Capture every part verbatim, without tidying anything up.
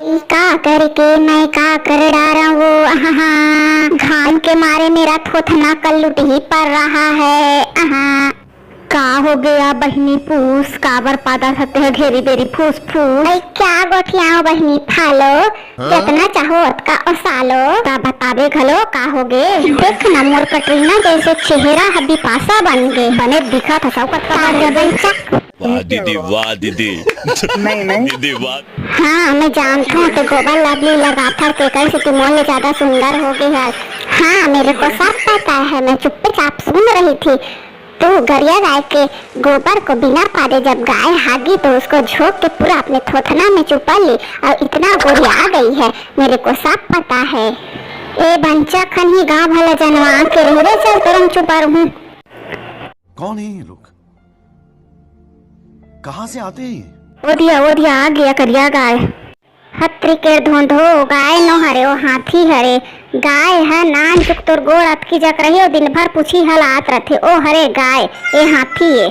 का करके मैं का कर डारा वो, आहा, घाम के मारे मेरा थोथना कल्लुट ही पर रहा है, आहा। का हो गया बहिनी पूस, काबर पादा सत्य है घेरी बेरी फूस फूस? अरे क्या गोठियाओ बहिनी फालो, हाँ? जतना चाहो ओतका ओसालो। का बताबे घलो का हो गे? देख ना मोर कटरीना जैसे चेहरा ह बिपाशा बन गे। बने दिखत ह सब कतका का बन गे गे बच्चा। वाह दीदी, वाह दीदी। नहीं, नहीं। दीदी वाह। हाँ, मैं जानत हूँ, ते गोबर लवली लगाथस, तेकर सेती मोर ले ज्यादा सुंदर हो गे हस। हाँ, मेरे को सब पता है, मैं चुपचाप सुन रही थी। तू गरिया गाय के गोबर को बिना पादे जब गाय हागी तो उसको झोंक के पूरा अपने थोथना में चुपा ली और इतना गोरिया गई है, मेरे को सब पता है। ए बंचा खनही गाँव भला जनवा के रही रे, चल तोरम चुपा रहूं। कौन है ये लोग? कहाँ से आते हैं ये? ओ दिया, ओ दिया, आ गया करिया गाय। हत्तरी के धोंधो, गाय नो हरे, ओ हाथी हरे। गाय ह नानचुक तोर गोड़ अतकी जक रही, ओ दिन भर पूछी हलात रथे, ओ हरे गाय, ए हाथी ए।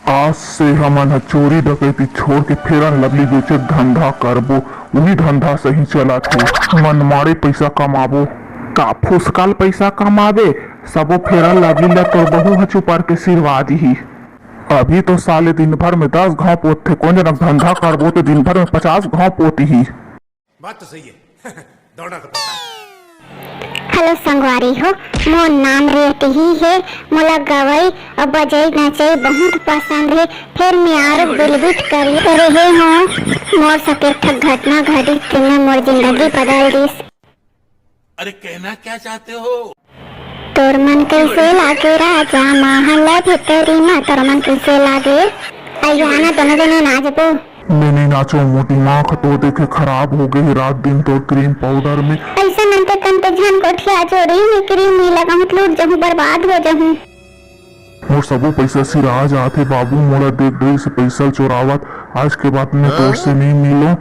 आज से हमन ह चोरी डकैती छोड़ के Fair and Lovely बेचे धंधा करबो, उही धंधा सही चलत हे, मनमाड़े पइसा कमाबो। का फुसकल पइसा कमाबे, सबो Fair and Lovely ल तोर बहू ह चुपर के सिरवा दिही। अभी तो साले दिन भर में दस घाव पोतथे, कोन जनक धंधा करबो तो दिन भर में पचास घाव पोतही। बात तो सही है। दौड़ना तो पड़ता है। हेलो संगवारी हो, मोर नाम रेवती ही हे। मोला गवई अउ बजई नचई बहुत पसंद हे। फेर मैं आरो बिलबिट करी रहे हों। मोर साथ एक ठक घटना घटिस, तेने मोर जिंदगी बदल दिस। अरे कहना क्या चाहते हो? तोर मन कइसे लागे राजा, महल भीतरी मा तोर मन कइसे लागे? अइया ना दोनों जने नाचबो। मैं नहीं नाचो, मोर दिमाग तो देखे खराब हो गए रात दिन तोर cream powder में। ऐसा नंते तंते झन गोठिया जो रे, मैं cream नहीं लगाऊं तो लूट जाऊं, बर्बाद हो जाऊं। मोर सबो पैसा सिरा जात हे बाबू, मोला देख डरी से पैसा चोरावत, आज के बाद मैं तोर से नहीं मिलो।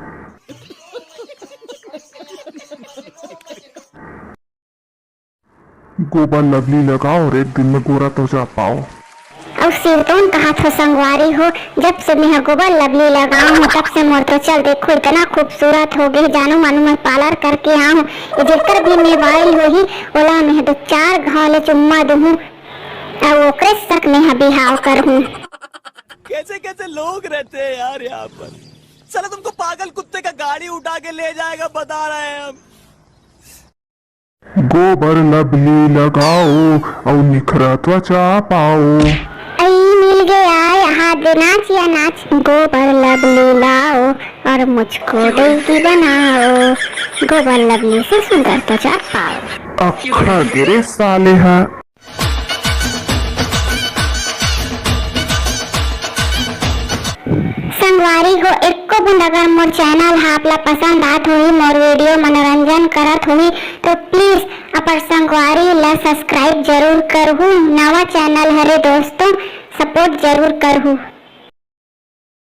गोबर लवली लगाओ और एक दिन में गोरा तो जा पाओ। अउ सिरतोन कहात हो संगवारी हो, जब से मेंह गोबर लवली लगाओ हूँ, तब से मोर तो चल देखो इतना खूबसूरत हो गए। जानू मानू मैं parlour करके आ हूँ, ये जेकर भी mobile होही, ओला मैं दो चार घाव ले चुम्मा दूहूँ, अउ ओकरे सक मेंह बिहाव करहूँ। कैसे कैसे लोग रहते हैं यार यहाँ पर। साला तुमको पागल कुत्ते का गाड़ी उठा के ले जाएगा, बता रहे हैं हम। गोबर लवली लगाओ अउ निखरा त्वचा पाओ। अई मिल गया यहाँ दे नाच या नाच। गोबर लवली लाओ और मुझको देवी बनाओ। गोबर लवली से सुंदर त्वचा पाओ। अखड़ा गिरे साले हा। संगवारी हो, एको बूंद अगर मोर channel हा आप ला पसंद आत होही, मोर video मनोरंजन करत होही, तो please अपन संगवारी ला subscribe जरूर करहू। नवा channel हरे दोस्तों, support जरूर करहू।